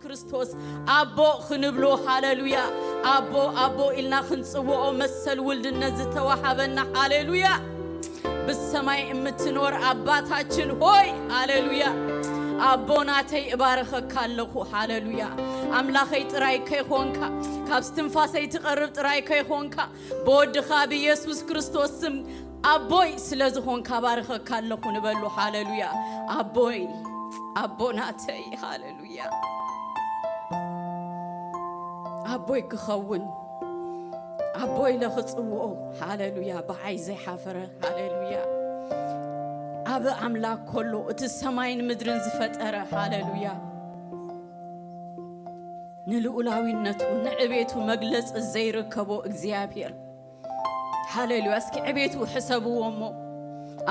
ክርስቶስ ኣቦ ክንብሎ፣ ሃሌሉያ። ኣቦ ኣቦ ኢልና ክንጽውኦ መሰል ውልድነት ዝተዋሃበና፣ ሃሌሉያ። ብሰማይ የምትኖር ኣባታችን ሆይ፣ ሃሌሉያ። ኣቦ ናተይ እባርኸካ ኣለኹ፣ ሃሌሉያ። ኣምላኸይ ጥራይ ከይኾንካ፣ ካብ ስትንፋሰይ ትቐርብ ጥራይ ከይኾንካ፣ ብወድኻ ብኢየሱስ ክርስቶስ ስም ኣቦይ ስለ ዝኾንካ ባርኸካ ኣለኹ ንበሉ፣ ሃሌሉያ። ኣቦይ ኣቦ ናተይ፣ ሃሌሉያ። ኣቦይ ክኸውን፣ ኣቦይ ኢለ ክጽውኦ፣ ሃሌሉያ። ብዓይ ዘይሓፈረ፣ ሃሌሉያ። ኣብ ኣምላኽ ከሎ እቲ ሰማይን ምድርን ዝፈጠረ፣ ሃሌሉያ። ንልኡላዊነቱ ንዕቤቱ መግለጺ ዘይርከቦ እግዚኣብሔር፣ ሃሌሉያ። እስኪ ዕቤቱ ሕሰብዎ እሞ፣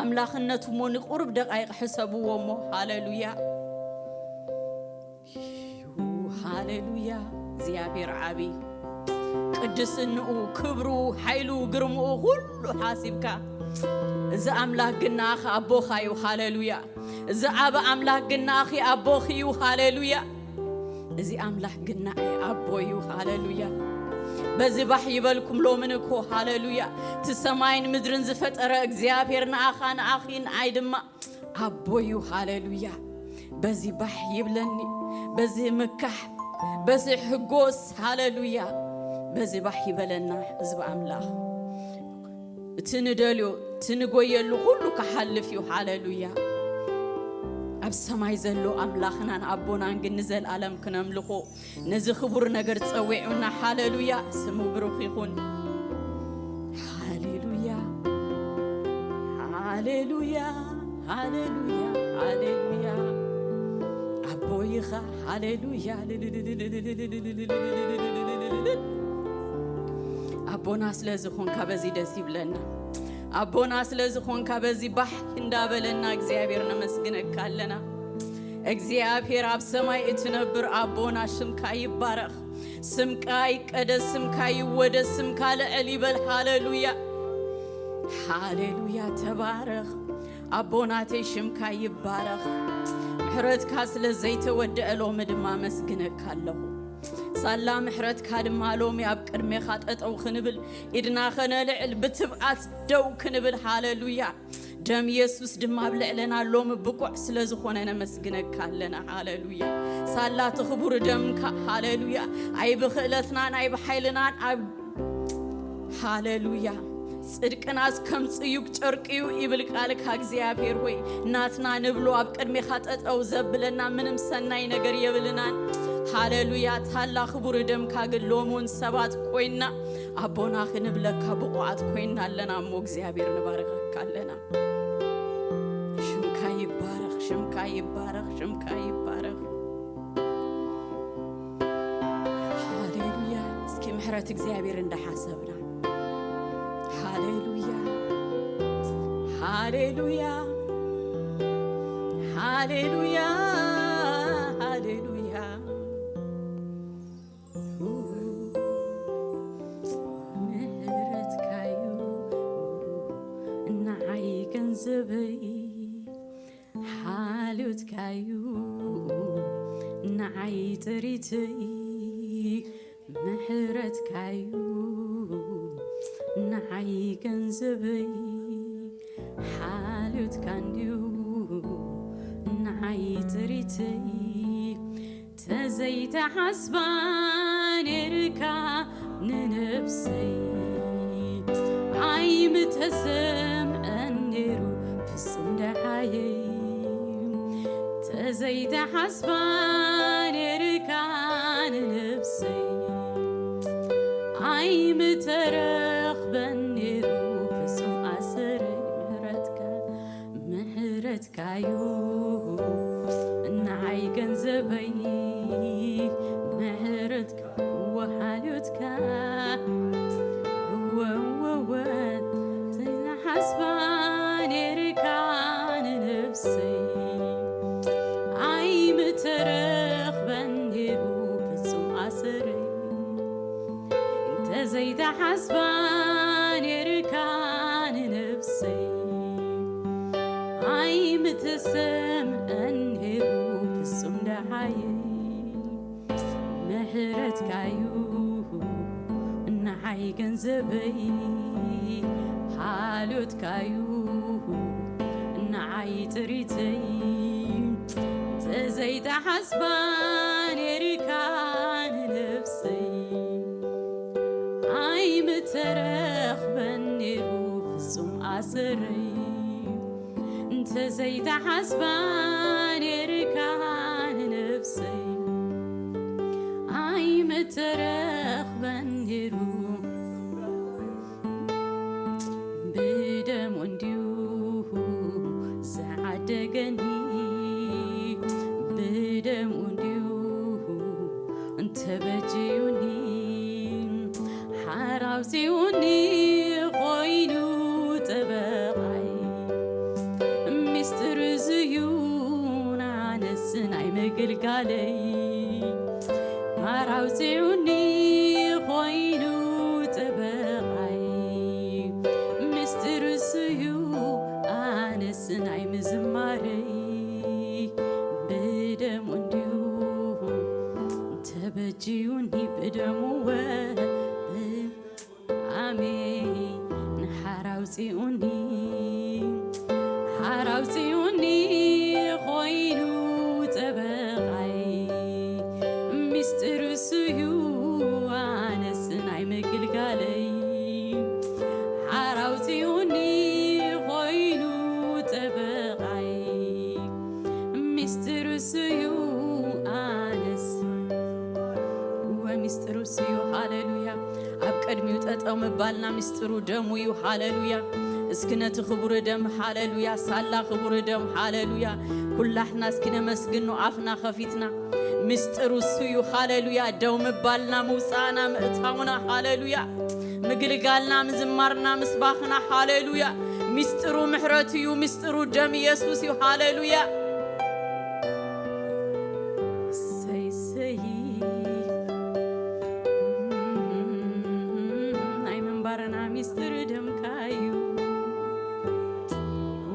ኣምላኽነቱ እሞ ንቁሩብ ደቃይቕ ሕሰብዎ እሞ፣ ሃሌሉያ። ሃሌሉያ። እግዚኣብሔር ዓቢ፣ ቅድስንኡ፣ ክብሩ፣ ሓይሉ፣ ግርምኡ፣ ኩሉ ሓሲብካ፣ እዚ ኣምላኽ ግን ንኣኻ ኣቦኻ እዩ። ሃሌሉያ። እዚ ዓቢ ኣምላኽ ግን ንኣኺ ኣቦኺ እዩ። ሃሌሉያ። እዚ ኣምላኽ ግን ንዓይ ኣቦ እዩ። ሃሌሉያ። በዚ ባሕ ይበልኩም ሎምን እኮ፣ ሃሌሉያ። እቲ ሰማይን ምድርን ዝፈጠረ እግዚኣብሔር ንኣኻ፣ ንኣኺ፣ ንዓይ ድማ ኣቦ እዩ። ሃሌሉያ። በዚ ባሕ ይብለኒ፣ በዚ ምካሕ፣ በዚ ሕጎስ፣ ሃሌሉያ። በዚ ባሕ ይበለና ህዝቢ ኣምላኽ። እቲ ንደልዮ፣ እቲ ንጎየሉ ኩሉ ክሓልፍ እዩ። ሃሌሉያ። ኣብ ሰማይ ዘሎ ኣምላኽናን ኣቦናን ግን ንዘለኣለም ክነምልኾ ነዚ ክቡር ነገር ጸዊዑና። ሃሌሉያ። ስሙ ብሩኽ ይኹን። ሃሌሉያ። ሃሌሉያ። ሃሌሉያ። ሃሌሉያ። ኣቦ ኢኻ። ሃሌሉያ። ኣቦና ስለ ዝኾንካ በዚ ደስ ይብለና። ኣቦና ስለ ዝኾንካ በዚ ባሕ እንዳበለና እግዚኣብሔር ነመስግነካ ኣለና። እግዚኣብሔር ኣብ ሰማይ እትነብር ኣቦና ሽምካ ይባረኽ፣ ስምካ ይቀደስ፣ ስምካ ይወደስ፣ ስምካ ልዕል ይበል። ሃሌሉያ ሃሌሉያ። ተባረኽ ኣቦናተይ፣ ሽምካ ይባረኽ። ምሕረትካ ስለ ዘይተወደአ ሎሚ ድማ መስግነካ ኣለኹ። ሳላ ምሕረትካ ድማ ሎሚ ኣብ ቅድሜኻ ጠጠው ክንብል፣ ኢድና ኸነልዕል፣ ብትብዓት ደው ክንብል። ሃሌሉያ። ደም የሱስ ድማ ኣብ ልዕለና ሎሚ ብቁዕ ስለ ዝኾነ ነመስግነካ ኣለና። ሃሌሉያ። ሳላ እቲ ክቡር ደምካ፣ ሃሌሉያ፣ ኣይ ብኽእለትናን ኣይ ብሓይልናን ኣብ ሃሌሉያ። ጽድቅናስ ከም ጽዩግ ጨርቂ እዩ ይብል ቃልካ እግዚኣብሔር ሆይ፣ ናትና ንብሎ ኣብ ቅድሜኻ ጠጠው ዘብለና ምንም ሰናይ ነገር የብልናን። ሃሌሉያ። ታላ ክቡር ደምካ ግን ሎሚ እውን ሰባት ኮይና ኣቦና ክንብለካ ብቑዓት ኮይና ኣለና እሞ እግዚኣብሔር ንባርኸካ ኣለና። ሽምካ ይባረኽ፣ ሽምካ ይባረኽ፣ ሽምካ ይባረኽ። ሃሌሉያ። እስኪ ምሕረት እግዚኣብሔር እንዳሓሰብና፣ ሃሌሉያ ሃሌሉያ ሃሌሉያ ሃሌሉያ። ምሕረትካዩ ንዓይ ገንዘበይ፣ ሓልዮትካዩ ንዓይ ጥሪተይ። ምሕረትካዩ ንዓይ ገንዘበይ፣ ሓልዮትካ እንድዩ ንዓይ ጥሪተይ። ተዘይተሓስባ ኔርካ ንነብሰይ፣ ኣይምተሰምዐን ኔሩ ፍጹም ደሓየይ። ተዘይተሓስባ ኔርካ ንነብሰይ፣ ኣይምተረኽበን ኔሩ ፍጹም ኣሰረይ። ምሕረትካ ምሕረትካዩ ንዓይ ገንዘበይ፣ ምሕረትካ ወሓልዮትካ። እወ እወ እወ፣ ዘይሓስባ ኔርካ ንነብሰይ፣ ኣይምተረኽበን ኔሩ ፍጹም ኣሰረይ። እንተዘይተሓስባ ኔርካ ንነብሰይ፣ ኣይምተሰምዐን ኔሩ ፍጹም ደሓየይ። ገንዘበይ ሓልዮትካዩ ንዓይ ጥሪተይ፣ እንተዘይተሓስባ ነይርካ ንነፍሰይ፣ ኣይምተረኽበን ነይሩ ፍጹም ኣሰረይ። እንተዘይተሓስባ ነይርካ ንነፍሰይ፣ ኣይምተረኽበን ነይሩ። ብደሙ እንዲዩ ዝዓደገኒ፣ ብደሙ እንዲዩ እንተበጅዩኒ፣ ሓር ኣውፂኡኒ ኮይኑ ጠበቓይ። ምስጢር እዙዩ ንኣነስ ናይ ምግልጋለይ፣ ሓር ኣውፂኡኒ ኮይኑ ጠበቓይ። ምስጢር እሱዩ ኣነስ ናይ ምዝማረይ፣ ብደሙ እንዲዩ ተበጅዩኒ፣ ብደሙ ወ-፣ ኣሜን። ሓር ኣውፂኡኒ፣ ሓር ኣውፂኡኒ ኮይኑ ጠበቓይ። ምስጢር እሱዩ ኣነስ ናይ ምግልጋለይ፣ ሓር ኣውፂኡኒ ኮይኑ ጠበቓይ። ምስጢር እሱዩ ኣነስ ወምስጢሩ እሱዩ። ሃሌሉያ። ኣብ ቅድሚኡ ጠጠው ምባልና ምስጢሩ ደሙ እዩ። ሃሌሉያ። እስኪ ነቲ ክቡር ደም፣ ሃሌሉያ፣ ሳላ ክቡር ደም፣ ሃሌሉያ፣ ኩላሕና እስኪ ነመስግኖ ኣፍና ከፊትና። ምስጢሩ እሱዩ። ሃሌሉያ። ደው ምባልና፣ ምውፃእና፣ ምእታውና፣ ሃሌሉያ፣ ምግልጋልና፣ ምዝማርና፣ ምስባኽና፣ ሃሌሉያ። ምስጢሩ ምሕረት እዩ። ምስጢሩ ደም ኢየሱስ እዩ። ሃሌሉያ። ሰይ ሰይ ናይ ምንባርና ሚስጥር ደምካ እዩ።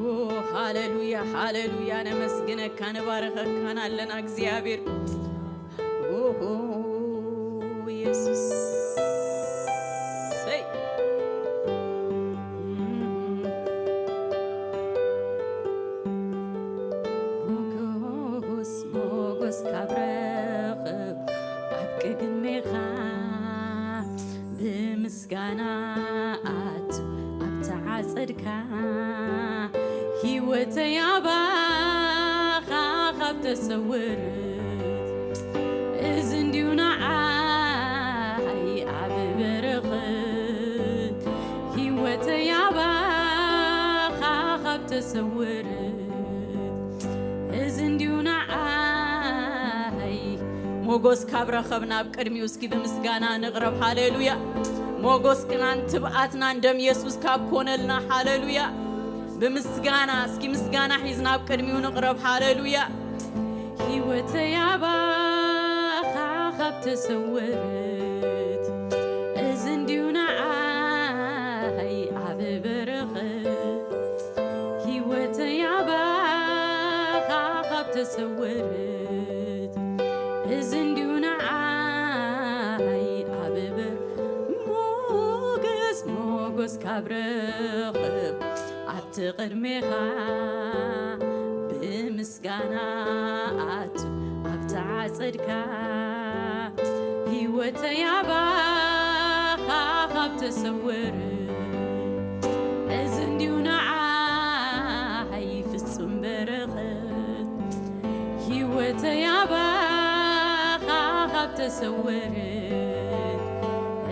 ኦ፣ ሃሌሉያ፣ ሃሌሉያ። ነመስግነካ፣ ንባረኸካን ኣለና እግዚኣብሔር። ኦሆ፣ ኢየሱስ። ሰይ። ሞጎስ፣ ሞጎስ ካብ ረኽብ ኣብ ቅድሜኻ፣ ብምስጋና ኣቱ ኣብታ ዓጸድካ፣ ህይወተይ ኣባኻ ካብ ተሰወረት፣ እዚ እንዲዩ ንዓይ ዓቢ በረኸት። ህይወተይ ኣባኻ ካብ ተሰወረት፣ እዚ እንዲዩ ንዓይ። ሞጎስ ካብ ረኸብና ኣብ ቅድሚኡ እስኪ ብምስጋና ንቕረብ። ሃሌሉያ። ሞጎስናን ትብኣትናን ደም የሱስ ካብ ኮነልና፣ ሃሌሉያ። ብምስጋና፣ እስኪ ምስጋና ሒዝና ኣብ ቅድሚኡ ንቕረብ። ሃሌሉያ። ህይወተይ ኣባኻ ካብ ተሰወረት፣ እዚ እንዲዩ ንዓይ ዓቢ በረኸት። ህይወተይ ኣባኻ ካብ ተሰወረት፣ እዚ እንዲዩ ንዓይ ዓቢ በር-፣ ሞገስ፣ ሞገስ ካብ ረኽብ ኣብቲ ቅድሜኻ፣ ብምስጋና ኣቱ ኣብቲ ዓጸድካ፣ ህይወተይ ኣባኻ ካብ ተሰወረ፣ እዚ እንዲዩ ንዓይ ፍጹም በረኸት። ህይወተይ ኣባኻ ካብ ተሰወረ፣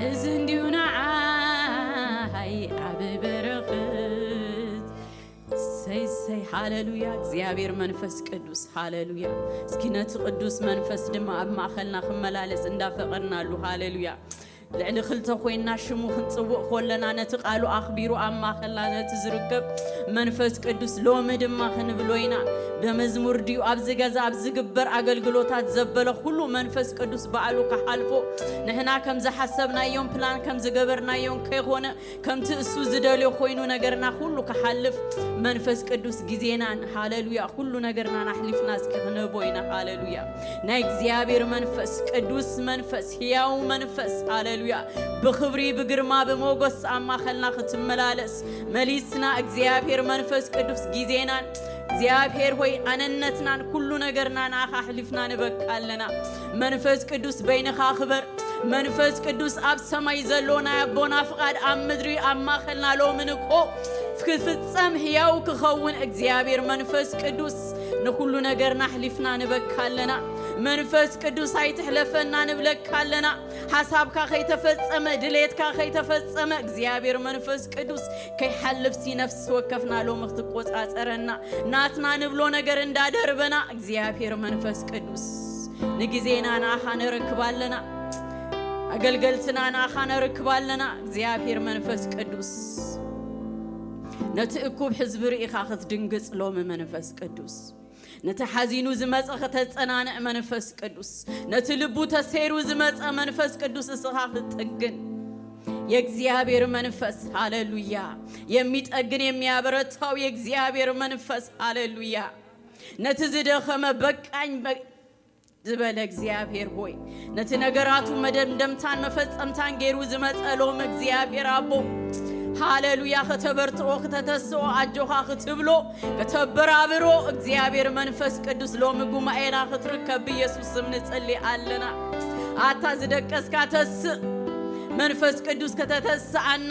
እዚ እንዲዩ ንዓይ ዓቢ በረኸት። ሰይ ሰይ፣ ሃሌሉያ። እግዚኣብሔር መንፈስ ቅዱስ፣ ሃሌሉያ። እስኪ ነቲ ቅዱስ መንፈስ ድማ ኣብ ማእኸልና ክመላለስ እንዳፈቐድናሉ፣ ሃሌሉያ። ልዕሊ ክልተ ኮይና ሽሙ ክንጽውእ ከለና፣ ነቲ ቃሉ ኣኽቢሩ ኣብ ማእኸልና ነቲ ዝርከብ መንፈስ ቅዱስ ሎሚ ድማ ክንብሎ ኢና። በመዝሙር ድዩ፣ ኣብዚ ገዛ ኣብ ዝግበር ኣገልግሎታት ዘበለ ኩሉ መንፈስ ቅዱስ ባዕሉ ክሓልፎ፣ ንሕና ከም ዝሓሰብናዮን ፕላን ከም ዝገበርናዮን ከይኾነ፣ ከምቲ እሱ ዝደልዮ ኮይኑ ነገርና ኩሉ ክሓልፍ መንፈስ ቅዱስ ግዜናን፣ ሃሌሉያ፣ ኩሉ ነገርናን ኣሕሊፍና እስኪ ክንህቦ ኢና። ሃሌሉያ። ናይ እግዚኣብሔር መንፈስ፣ ቅዱስ መንፈስ፣ ሕያው መንፈስ፣ ሃሌሉያ። ሃሌሉያ። ብኽብሪ ብግርማ ብሞገስ ኣብ ማእኸልና ክትመላለስ መሊስና እግዚኣብሔር መንፈስ ቅዱስ ግዜናን እግዚኣብሔር ሆይ ኣነነትናን ኩሉ ነገርና ንኣኻ ኣሕሊፍና ንበካ ኣለና። መንፈስ ቅዱስ በይንኻ ክበር። መንፈስ ቅዱስ ኣብ ሰማይ ዘሎ ናይ ኣቦና ፍቓድ ኣብ ምድሪ ኣብ ማእኸልና ሎምን እኮ ክፍጸም ህያው ክኸውን እግዚኣብሔር መንፈስ ቅዱስ ንኹሉ ነገርና ኣሕሊፍና ንበካ ኣለና። መንፈስ ቅዱስ ኣይትሕለፈና ንብለካ ኣለና። ሓሳብካ ከይተፈጸመ ድሌትካ ከይተፈጸመ እግዚኣብሔር መንፈስ ቅዱስ ከይሓልፍሲ ነፍሲ ወከፍና ሎሚ ክትቆጻጸረና ናትና ንብሎ ነገር እንዳደርበና እግዚኣብሔር መንፈስ ቅዱስ ንግዜና ንኣኻ ነረክብ ኣለና። ኣገልገልትና ንኣኻ ነረክብ ኣለና። እግዚኣብሔር መንፈስ ቅዱስ ነቲ እኩብ ህዝቢ ርኢኻ ክትድንግጽ ሎሚ መንፈስ ቅዱስ ነቲ ሓዚኑ ዝመጸ ከተጸናንዕ መንፈስ ቅዱስ ነቲ ልቡ ተሰይሩ ዝመጸ መንፈስ ቅዱስ እስኻ ክትጥግን የእግዚኣብሔር መንፈስ ሃሌሉያ የሚጠግን የሚያበረታው የእግዚኣብሔር መንፈስ ሃሌሉያ ነቲ ዝደኸመ በቃኝ በ- ዝበለ እግዚኣብሔር ሆይ ነቲ ነገራቱ መደምደምታን መፈጸምታን ገይሩ ዝመጸ ሎም እግዚኣብሔር ኣቦ ሃሌሉያ ከተበርትኦ ክተተስኦ ኣጆኻ ክትብሎ ከተበራብሮ እግዚኣብሔር መንፈስ ቅዱስ ሎሚ ጉማኤና ክትርከብ ብኢየሱስ ስም ንጽሊ ኣለና ኣታ ዝደቀስካ ተስእ መንፈስ ቅዱስ ከተተስኣና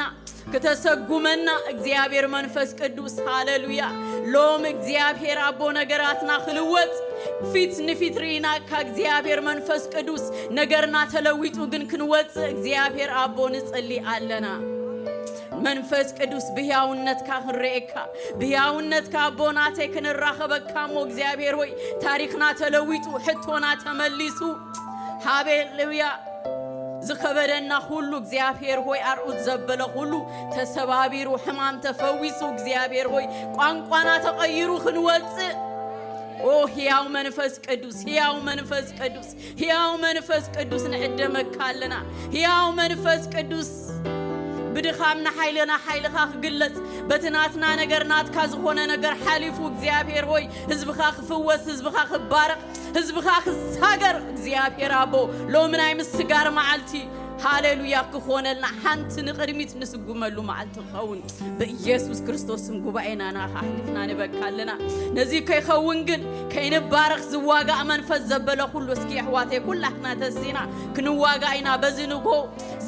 ክተሰጉመና እግዚኣብሔር መንፈስ ቅዱስ ሃሌሉያ ሎም እግዚኣብሔር ኣቦ ነገራትና ክልወጥ ፊት ንፊት ርኢናካ እግዚኣብሔር መንፈስ ቅዱስ ነገርና ተለዊጡ ግን ክንወፅእ እግዚኣብሔር ኣቦ ንፅሊ ኣለና መንፈስ ቅዱስ ብህያውነትካ ክንርኤካ ብህያውነትካ ኣቦ ናተይ ክንራኸበካ እሞ እግዚኣብሔር ሆይ ታሪክና ተለዊጡ ሕቶና ተመሊሱ ሃሌሉያ ዝኸበደና ኩሉ እግዚኣብሔር ሆይ ኣርዑት ዘበለ ኩሉ ተሰባቢሩ ሕማም ተፈዊሱ እግዚኣብሔር ሆይ ቋንቋና ተቐይሩ ክንወፅእ ኦ ህያው መንፈስ ቅዱስ ህያው መንፈስ ቅዱስ ህያው መንፈስ ቅዱስ ንዕደመካ ኣለና ህያው መንፈስ ቅዱስ ብድኻምና ሓይልና ሓይልኻ ክግለጽ በቲ ናትና ነገር ናትካ ዝኾነ ነገር ሓሊፉ እግዚኣብሔር ሆይ ህዝብኻ ክፍወስ ህዝብኻ ክባረቕ ህዝብኻ ክሳገር እግዚኣብሔር ኣቦ ሎሚ ናይ ምስጋር መዓልቲ ሃሌሉያ ክኾነልና ሓንቲ ንቕድሚት ንስጉመሉ መዓልቲ ክኸውን ብኢየሱስ ክርስቶስ ስም ጉባኤና ናኻ ኣሕሊፍና ንበካ ኣለና ነዚ ከይኸውን ግን ከይንባረኽ ዝዋጋእ መንፈስ ዘበለ ኩሉ እስኪ ኣሕዋተይ ኩላትና ተሲና ክንዋጋ ኢና በዚ ንጎ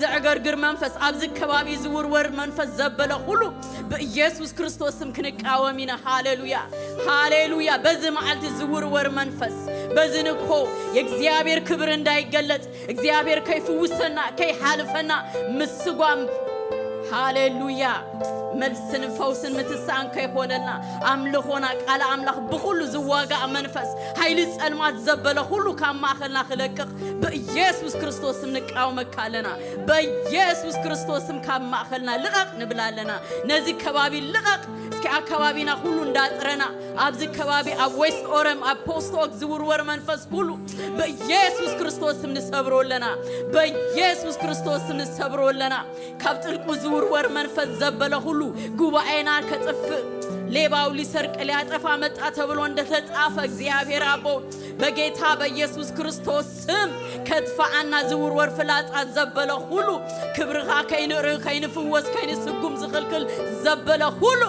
ዘዕገርግር መንፈስ ኣብዚ ከባቢ ዝውርወር መንፈስ ዘበለ ኩሉ ብኢየሱስ ክርስቶስ ስም ክንቃወም ኢና ሃሌሉያ ሃሌሉያ በዚ መዓልቲ ዝውርወር መንፈስ በዚ ንኮ የእግዚኣብሔር ክብር እንዳይገለጥ እግዚኣብሔር ከይፍውሰና ከይሓልፈና ምስጓም ሃሌሉያ መልስን ፈውስን ምትሳእን ከይኮነልና ኣምልኾና ቃል ኣምላኽ ብኩሉ ዝዋጋእ መንፈስ ሓይሊ ጸልማት ዘበለ ኩሉ ካብ ማእኸልና ክለቅቕ ብኢየሱስ ክርስቶስ ስም ንቃወመካ ኣለና በኢየሱስ ክርስቶስ ስም ካብ ማእኸልና ልቐቕ ንብል ኣለና ነዚ ከባቢ ልቐቕ እስኪ ኣከባቢና ኩሉ እንዳፅረና ኣብዚ ከባቢ ኣብ ዌስት ኦረም ኣብ ፖስት ኦክ ዝውርወር መንፈስ ኩሉ በኢየሱስ ክርስቶስ ስም ንሰብሮ ኣለና በኢየሱስ ክርስቶስ ስም ንሰብሮ ኣለና ካብ ጥልቁ ዝውርወር መንፈስ ዘበለ ኩሉ ጉባኤና ከጥፍእ ሌባው ሊሰርቅ ሊያጠፋ መጣ ተብሎ እንደተጻፈ እግዚኣብሔር ኣቦ በጌታ በኢየሱስ ክርስቶስ ስም ከጥፋኣና ዝውርወር ፍላጻ ዘበለ ኩሉ ክብርኻ ከይንርኢ ከይንፍወስ ከይንስጉም ዝኽልክል ዘበለ ኩሉ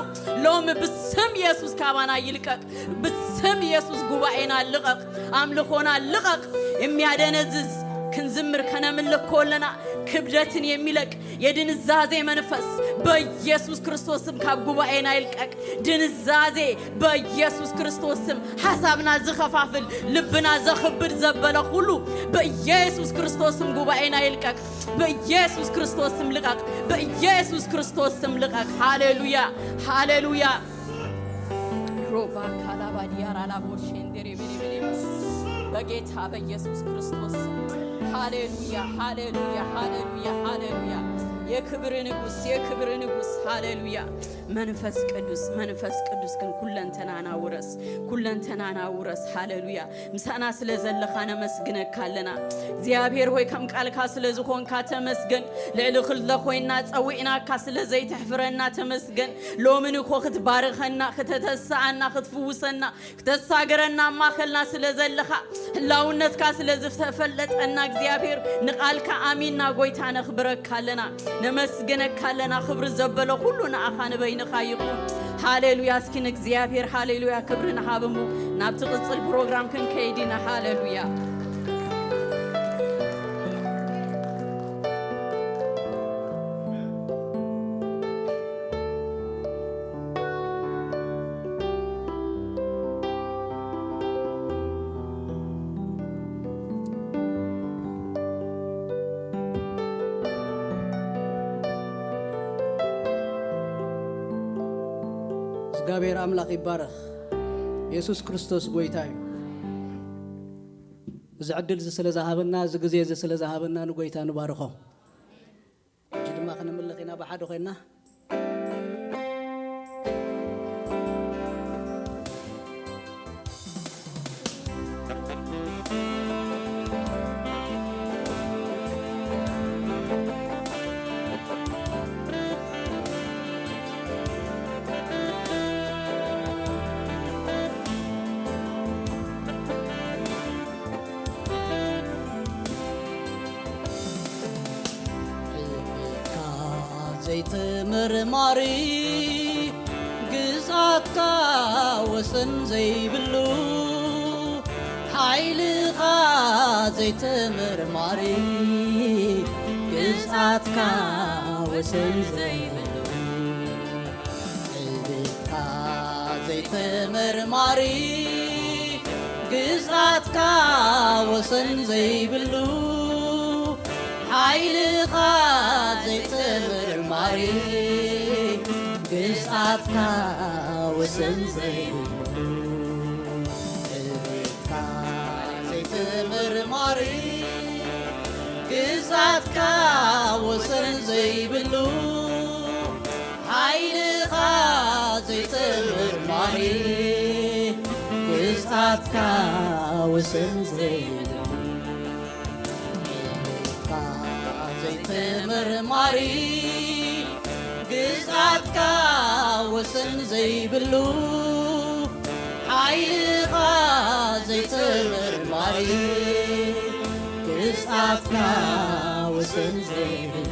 ሎሚ ብስም የሱስ ካባና ይልቀቅ ብስም የሱስ ጉባኤና ልቐቕ ኣምልኾና ልቐቕ የሚያደነዝዝ ክንዝምር ከነምልክ ከለና ክብደትን የሚለቅ የድንዛዜ መንፈስ በኢየሱስ ክርስቶስ ስም ካብ ጉባኤና ይልቀቅ ድንዛዜ በኢየሱስ ክርስቶስ ስም ሓሳብና ዝኸፋፍል ልብና ዘኽብድ ዘበለ ኩሉ በኢየሱስ ክርስቶስ ስም ጉባኤና ይልቀቅ በኢየሱስ ክርስቶስ ስም ልቀቅ በኢየሱስ ክርስቶስ ስም ልቀቅ ሃሌሉያ ሃሌሉያ ሮባ ካላባዲያ ራላቦ ሼንደሬ ቤሬቤሬ በጌታ በኢየሱስ ክርስቶስ ሃሌሉያ ሃሌሉያ ሃሌሉያ ሃሌሉያ የክብር ንጉስ፣ የክብር ንጉስ። ሃሌሉያ። መንፈስ ቅዱስ፣ መንፈስ ቅዱስ ግን ኩለንተናና ውረስ፣ ኩለንተናና ውረስ። ሃሌሉያ። ምሳና ስለ ዘለኻ ነመስግነካ ኣለና። እግዚኣብሔር ሆይ፣ ከም ቃልካ ስለ ዝኾንካ ተመስገን። ልዕሊ ክለ ኮይና ጸዊዕናካ ስለ ዘይተሕፍረና ተመስገን። ሎምን እኮ ክትባርኸና፣ ክተተስኣና፣ ክትፍውሰና፣ ክተሳግረና ኣብ ማእከልና ስለ ዘለኻ፣ ህላውነትካ ስለ ዝተፈለጠና እግዚኣብሔር ንቓልካ ኣሚንና ጎይታ ነኽብረካ ኣለና፣ ነመስግነካ ኣለና። ክብሪ ዘበለ ኩሉ ንኣኻ ንበይንኻ ይኹን። ሃሌሉያ። እስኪ ንእግዚኣብሔር ሃሌሉያ ክብሪ ንሃብ እሞ ናብቲ ቅጽል ፕሮግራም ክንከይድ ኢና። ሃሌሉያ። እግዚኣብሔር ኣምላኽ ይባረኽ። የሱስ ክርስቶስ ጎይታ እዩ። እዚ ዕድል እዚ ስለ ዝሃበና፣ እዚ ግዜ እዚ ስለ ዝሃበና ንጎይታ ንባርኾ። ሕጂ ድማ ክነምልኽ ኢና ብሓደ ኮይና። ዕቤትካ ዘይተመርማሪ፣ ግዝኣትካ ወሰን ዘይብሉ፣ ሓይልኻ ዘይተመርማሪ፣ ግዝኣትካ ወሰን ዘይብሉ። ዕቤትካ ዘይተመርማሪ፣ ግዝኣትካ ወሰን ዘይብሉ፣ ሓይልኻ ዘይተመርማሪ፣ ግዝኣትካ ወሰን ዘይብሉ። ዕቤትካ ዘይተመርማሪ፣ ግዝኣትካ ወሰን ዘይብሉ፣ ሓይልኻ ዘይተመርማሪ፣ ግዝኣትካ ወሰን ዘይብሉ። ዕቤትካ ዘይተመርማሪ፣ ግዝኣትካ ወሰን ዘይብሉ፣ ሓይልኻ ዘይተመርማሪ፣ ግዝኣትካ ወሰን ዘይብሉ።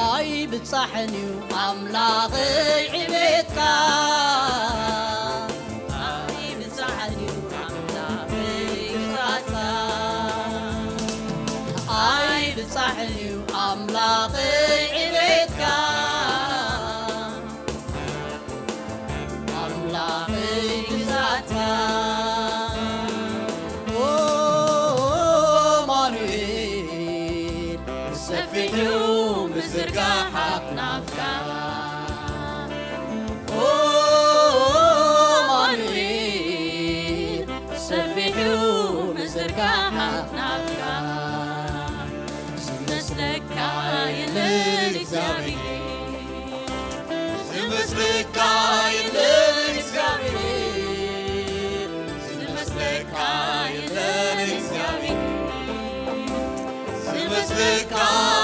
ኣይብጻሕን እዩ ኣምላኸይ ዕቤትካ፣ ኣይብጻሕን እዩ ኣምላኸይ ግዝኣትካ፣ ኣይብጻሕን እዩ ኣምላኸይ ዕቤትካ። ኣምላኸይ ግዛትካ። ኦ ኣማኑኤል፣ ሰፊሕ እዩ ምዝርጋሕ ኣኽናፍካ። ኦ ኣማኑኤል፣ ሰፊሕ እዩ ምዝርጋሕ ኣኽናፍካ። ዝመስለካ የለን እግዚኣብሔር፣ ዝመስለካ የለን እግዚኣብሔር፣ ዝመስለካ የለን እግዚኣብሔር፣ ዝመስለካ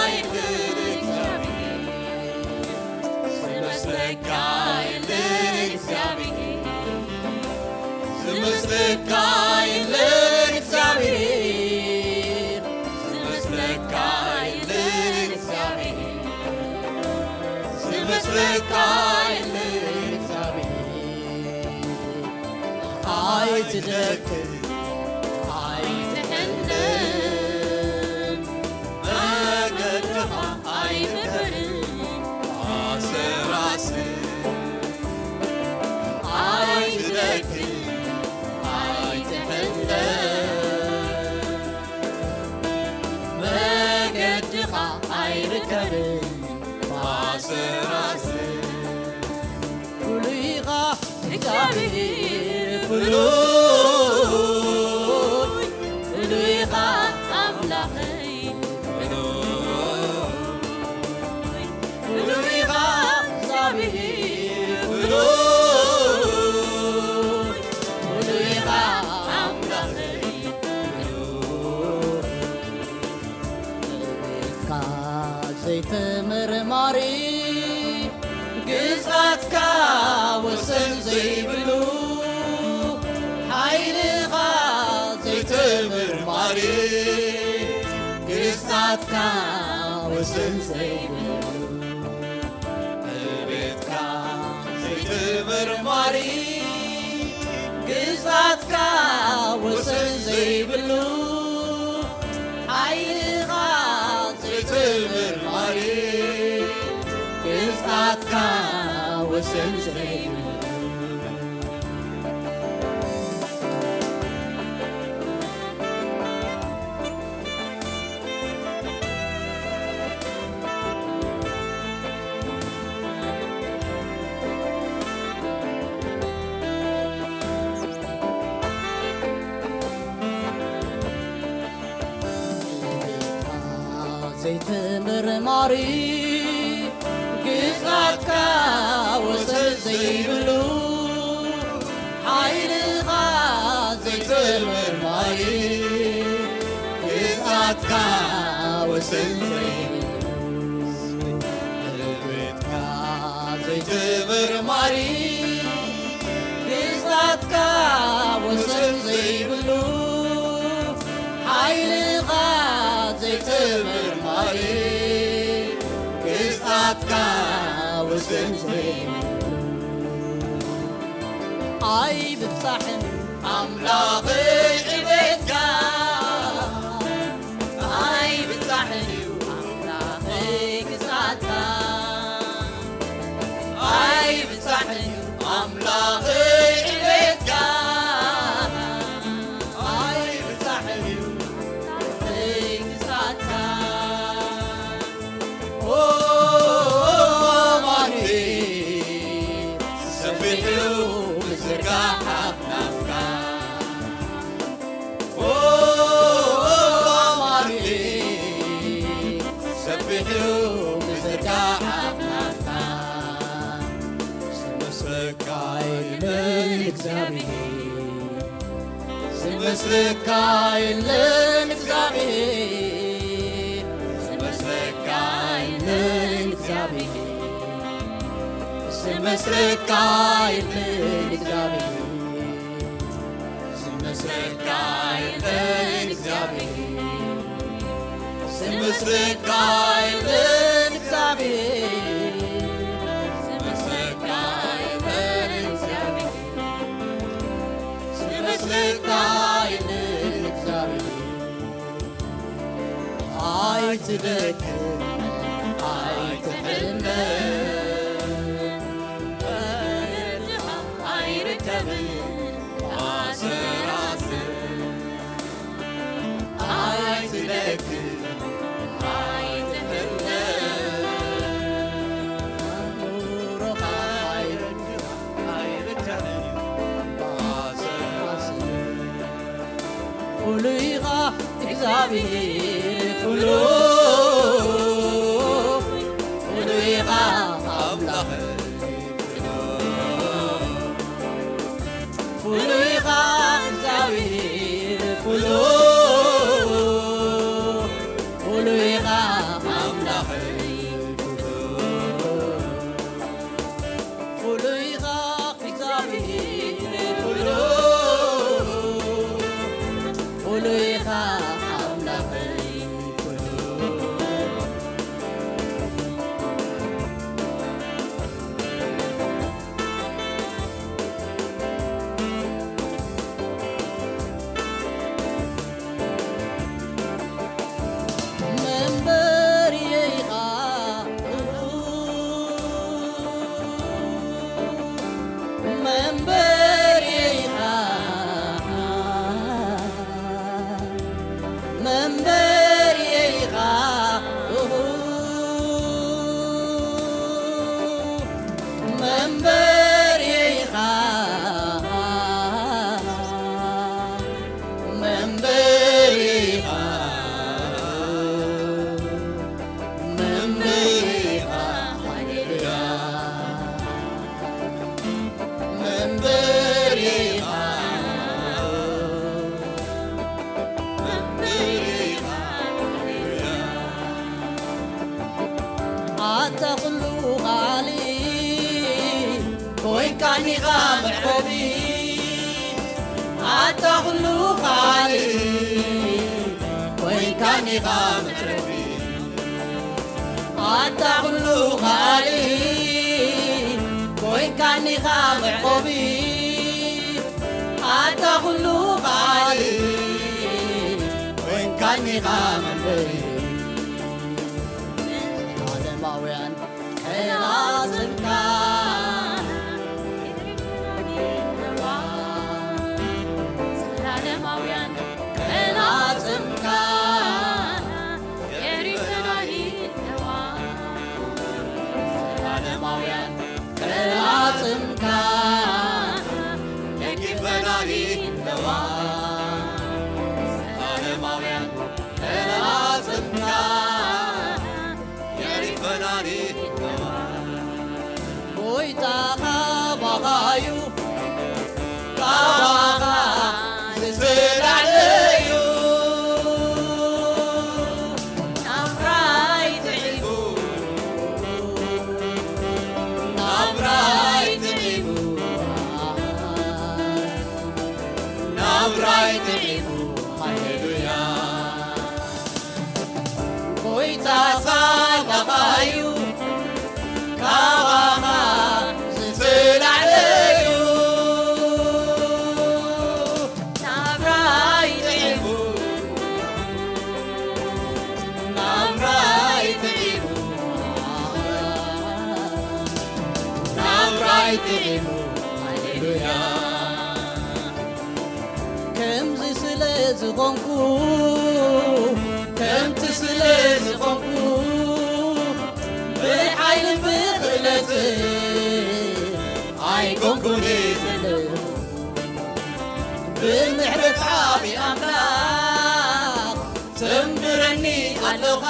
የለን እግዚኣብሔር፣ ዝመስለካ የለን እግዚኣብሔር፣ ዝመስለካ የለን እግዚኣብሔር፣ ዝመስለካ የለን እግዚኣብሔር፣ ዝመስለካ የለን እግዚኣብሔር። ኣይትደክም ኣይትሕነን፣ መገድኻ ኣይትሕነን፣ ኣሰራስር ኣይትደክም ኣይትሕነን፣ መገድኻ ኣይርከብን ኣሰራስር። ፍሉይ ኢኻ እግዚኣብሔር፣ ፍሉይ፣ ፍሉይ ኢኻ ኣምላኸይ፣ ፍሉይ ግዝኣትካ ወሰን ዘይብሉ፣ ሓይልኻ ዘይተመርማሪ፣ ግዝኣትካ ወሰን ዘይብሉ፣ ዕቤትካ ዘይተመርማሪ፣ ግዝኣትካ ወሰን ዘይብሉ፣ ሓይልኻ ዘይተመርማሪ፣ ግዝኣትካ ወሰን ዘይብሉ። ዘይተመርማሪ፣ ግዝኣትካ ወሰን ዘይብሉ፣ ሓይልኻ ዘይተመርማሪ፣ ግዝኣትካ ወሰን ዘይብሉ፣ ዕቤትካ ዘይተመርማሪ፣ ግዝኣትካ ወሰን ዘይብሉ፣ ሓይልኻ ዘይተመርማሪ፣ ግዝኣትካ ወሰን ዘይብሉ። ኣይብጻሕን ኣምላኸይ ዕቤትካ፣ ኣይብጻሕን እዩ ኣምላኸይ ግዝኣትካ፣ ኣይብጻሕን እዩ ኣምላኸይ ዕቤትካ፣ ኣይብጻሕን እዩ ኣምላኸይ ግዝኣትካ። ኦ ኣማኑኤል፣ ሰፊሕ እዩ ምዝርጋሕ ኣኽናፍካ። ኦ ኣማኑኤል፣ ሰፊሕ እዩ ምዝርጋሕ ኣኽናፍካ። ዝመስለካ የለን እግዚኣብሔር፣ ዝመስለካ የለን እግዚኣብሔር፣ ዝመስለካ የለን እግዚኣብሔር፣ ዝመስለካ የለን እግዚኣብሔር፣ ዝመስለካ የለን እግዚኣብሔር፣ ዝመስለካ የለን እግዚኣብሔር፣ ዝመስለካ የለን እግዚኣብሔር፣ ዝመስለካ የለን እግዚኣብሔር። ኣይትደክም፣ ኣይትሕመም፣ መድሃ ኣይርከብን ኣሰራስር። ኣይትደክም፣ ኣይትሕመም፣ ኣእምሮኻ ኣይረክብ፣ ኣይርከብን ኣሰራስር። ፍሉይ ኢኻ እግዚኣብሔር ፍሉይ፣ ፍሉይ ኢኻ ኣምላኽ ፍሉይ፣ ፍሉይ ኢኻ እግዚኣብሔር ፍሉይ፣ ፍሉይ ኢኻ ኣምላኽ ፍሉይ። ፍሉይ ኢኻ እግዚኣብሔር ፍሉይ፣ ፍሉይ ኢኻ ኣምላኸይ ፍሉይ። መንበሪየይ ኢኻ፣ መንበሪየይ ኢኻ፣ መንበሪየይ ኢኻ፣ መንበሪየይ ኢኻ። መንበሪኻ፣ መንበሪኻ፣ ሃሌሉያ። መንበሪኻ፣ መንበሪኻ፣ ሃሌሉያ። ኣታ ኩሉ ኻሊ ኮይንካኒኻ መዕቆቢ፣ ኣታ ኩሉ ኻሊ ኮይንካኒኻ መዕቆቢ፣ ኣታ ኩሉ ኻሊ ኮይንካኒኻ መዕቆቢ፣ ኣታ ኩሉ ኻሊ ኮይንካኒኻ መንበሪ። ዓለማውያን ቀናጽምካ ዘላለማውያን ቀናጽምካ የሪፈናኒ ኣለዋ። ዘላለማውያን ቀናጽምካ የሪፈናኒ ኣለዋ። ዘላለማውያን ቀናጽምካ የሪፈናኒ ኣለዋ። ጎይታ ካባኻዩ፣ ካባኻ ዝተላዕለዩ። ናብራይ ጥዒሙ፣ ናብራይ ጥዒሙ፣ ናብራይ ጥዒሙ። ሃሌሉያ። ጎይታ ሳባኻዩ፣ ካባኻ ዝተላዕለዩ። ናብራይ ጥዒሙ፣ ናብራይ ጥዒሙ፣ ናብራይ ጥዒሙ። ሃሌሉያ። ከምዚ ስለ ዝኾንኩ፣ ከምቲ ስለ ዝኾንኩ፣ ብሓይልን ብኽእለትን ኣይኮንኩን ዘለኹ። ብምሕረት ዓቢ ኣምላኽ ትምብረኒ ኣለኻ።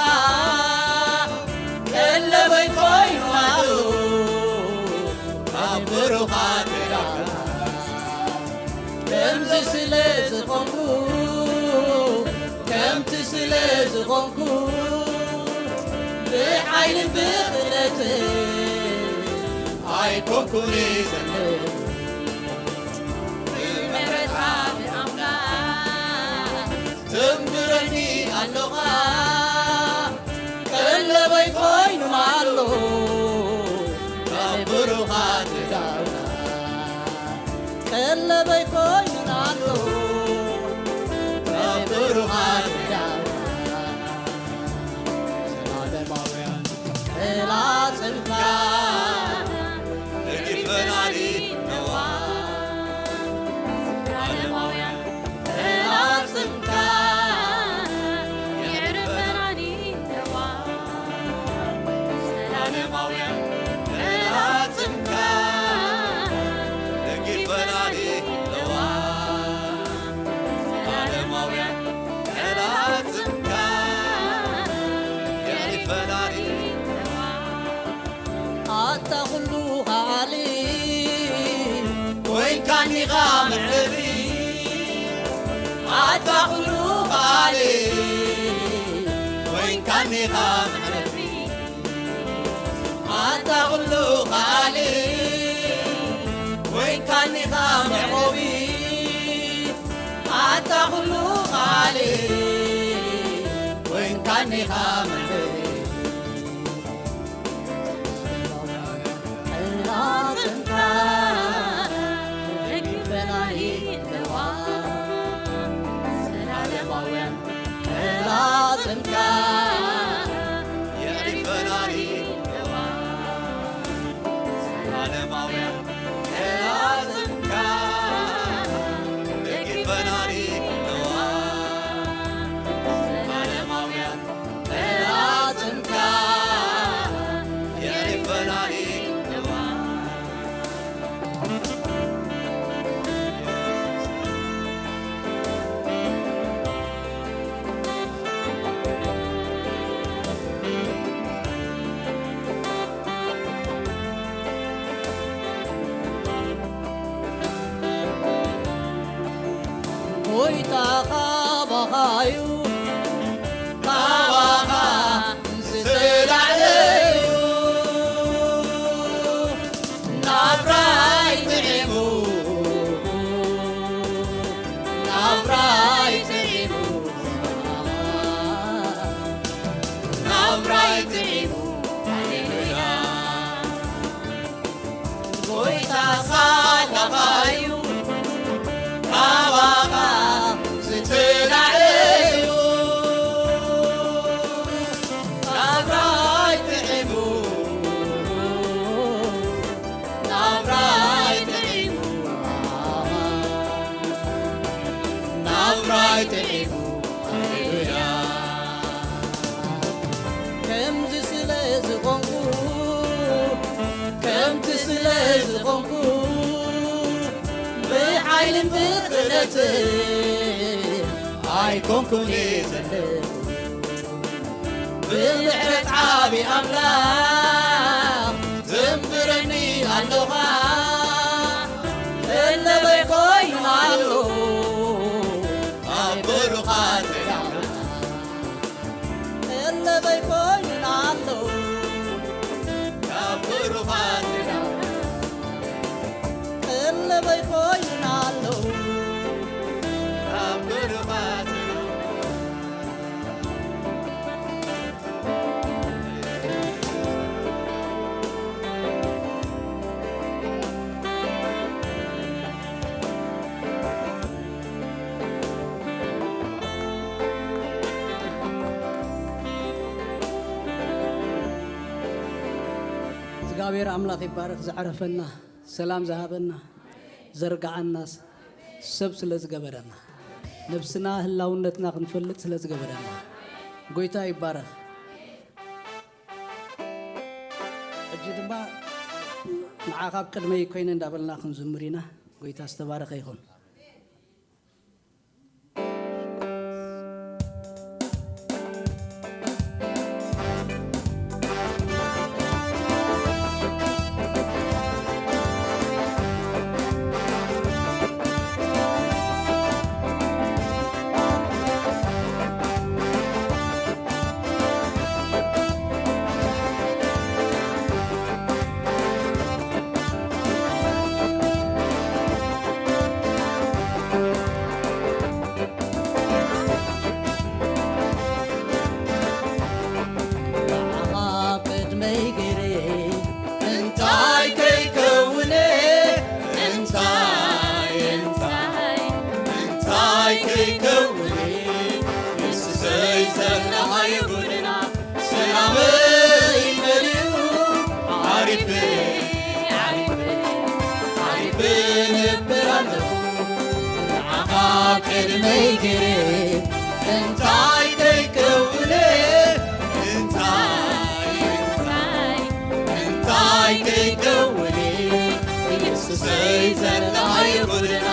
ቀለበይ ኮይኑ ኣሎ ካብ ብሩኻት ደቃ። ከምዚ ስለ ዝኾንኩ፣ ከምቲ ስለ ዝኾንኩ፣ ብሓይልን ብኽእለትን ኣይኮንኩን ዘለኹ። ብምሕረት ዓቢ ኣምላኽ ትምብረኒ ኣለኻ። ቀለበይ ኮይኑ ኣሎ ካብ ብሩኻት ደቃ። ቀለበይ ኮይኑና ኣሎ ካብ ብሩኻት ደቃ። ዘላለማውያን ፈላጽምካ ደጊፈናኒ ነዋ። ዘላለማውያን ፈላጽምካ የዕርፈናኒ ነዋ። ዘላለማውያን ፈላጽምካ ደጊፈናኒ ነዋ። ዘላለማውያን ፈላጽምካ የዕርፈናኒ ነዋ። ኣታ ኩሉ ኻሊ ኮይንካኒኻ መዕረፊ፣ ኣታ ኩሉ ኻሊ ኮይንካኒኻ መዕረፊ፣ ኣታ ኩሉ ኻሊ ኮይንካኒኻ መዕቆቢ፣ ኣታ ኩሉ ኻሊ ኮይንካኒኻ መዕረፊ። እናጽንካ ደጊፈናኒ ነዋ። ዘላለማውያን እናጽንካ የዕሪፈናኒ ነዋ። ዘላለማውያን እናጽንካ ደጊፈናኒ ነዋ። ዘላለማውያን እናጽንካ የዕሪፈናኒ ነዋ። ጎይታ ካባኻዩ፣ ካባኻ ዝተላዕለዩ። ኣይኮንኩን ዘለኹ ብምሕረት ዓቢ ኣምላኽ ዘንብረኒ ኣለኻ። ቀለበይ ኮይኑ ኣሎ ኣብ ብሩኻት ቀለበይ ኮይኑና ኣሎ። ካብ ብሩኻት ቀለበይ ኮይኑና ኣሎ። ካብ ብሩኻት እግዚኣብሔር ኣምላኽ ይባረኽ። ዘዕረፈና፣ ሰላም ዝሃበና፣ ዘርግዓና፣ ሰብ ስለ ዝገበረና፣ ነብስና ህላውነትና ክንፈልጥ ስለ ዝገበረና፣ ጎይታ ይባረኽ። ሕጂ ድማ ንዓኻ ኣብ ቅድመይ ኮይነ እንዳበልና ክንዝምር ኢና። ጎይታ ዝተባረኸ ይኹን። ንዓኻ ቅድመይ ገይረ እንታይ ከይከውነ? እንታይ፣ እንታይ፣ እንታይ ከይከውነ? የሱሰይ ዘለኻዮ ጎደና ሰላመይ መሊኡ ዓሪፈ፣ ዓሪፈ፣ ዓሪፈ ነብር ኣለኹ። ንዓኻ ቅድመይ ገይረ እንታይ ከይከውነ? እንታይ፣ እንታይ፣ እንታይ ከይከውነ? ኢየሱሰይ ዘለኻዮ ጎደና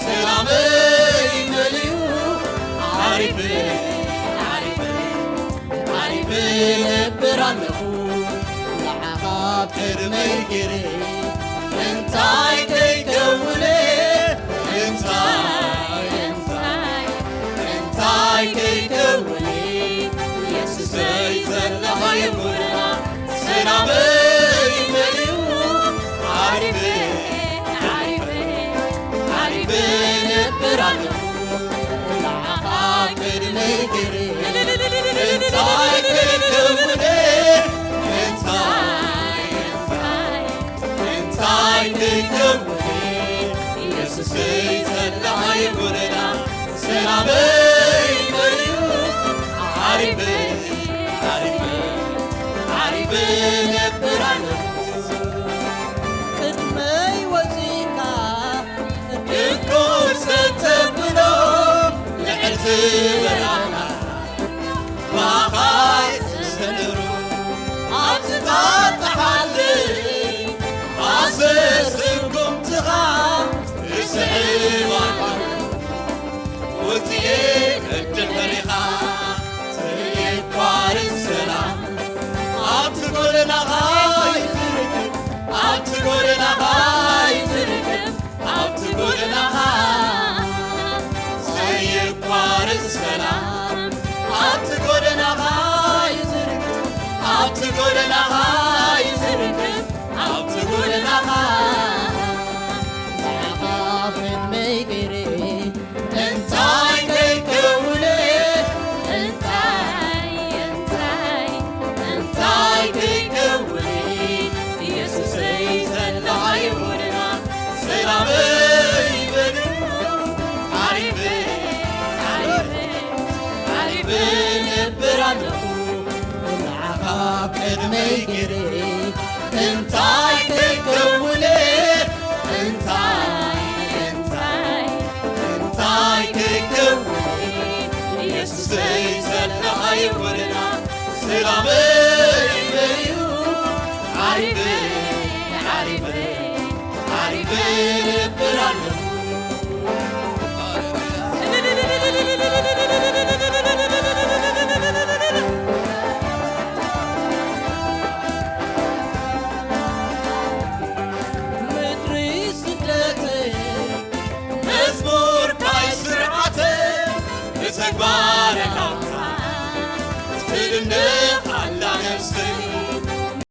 ሰላመይ መሊኡ ዓሪፈ፣ ዓሪፈ፣ ዓሪፈ ነብር ኣለኹ። ንዓኻ ቅድመይ ገይረ እንታይ ከይከውነ? እንታይ፣ እንታይ፣ እንታይ ከይከውነ? ኢየሱሰይ ዘለኻዮ ጎደና ሰላመይ መሊኡ ዓሪፈ፣ ዓሪፈ፣ ዓሪፈ ነብር ኣለኹ። ንዓኻ ቅድመይ ገይረ እንታይ ከይከውነ? እንታይ፣ እንታይ፣ እንታይ ከይከውነ? ኢየሱሰይ ዘለኻዮ ጎደና ሰላመይ መሊኡ ዓሪፈ፣ ዓሪፈ፣ ዓሪፈ ነብር ኣለኹ። ቅድመይ ወጺእካ ድንቁስ ተተብሎ ልዕል ዝበል ኣምላኽ ብኣኻ ዝተነሩ ኣብ ዝጣጣሓለይ ኣሰር ስጉምትኻ እስዕብ ኣለኹ። ወጺኤ ቅድሕሪኻ ዘይቋርጽ ሰላም ኣብቲ ጎደናኻ ይትርክብ፣ ኣብቲ ጎደናኻ ይትርክብ፣ ኣብቲ ጎደናኻ ዘይቋርጽ ሰላም ኣብቲ ጎደናኻ ይትርክብ፣ ኣብቲ ጎደናኻ ይትርክብ፣ ኣብቲ ጎደናኻ ንዓኻ ቅድመይ ገይረ እንታይ ከይከውነ? እንታይ፣ እንታይ፣ እንታይ ከይከውነ? ኢየሱሰይ ዘለኻዮ ጎደና ሰላመይ መሊኡ ዓሪፈ፣ ዓሪፈ፣ ዓሪፈ ነብር ኣለኹ። ንዓኻ ቅድመይ ገይረ እንታይ ከይከውነ? እንታይ፣ እንታይ፣ እንታይ ከይከውነ? ኢየሱሰይ ዘለኻዮ ጎደና ሰላመይ መሊኡ ዓሪፈ፣ ዓሪፈ፣ ዓሪፈ ነብር ኣለኹ።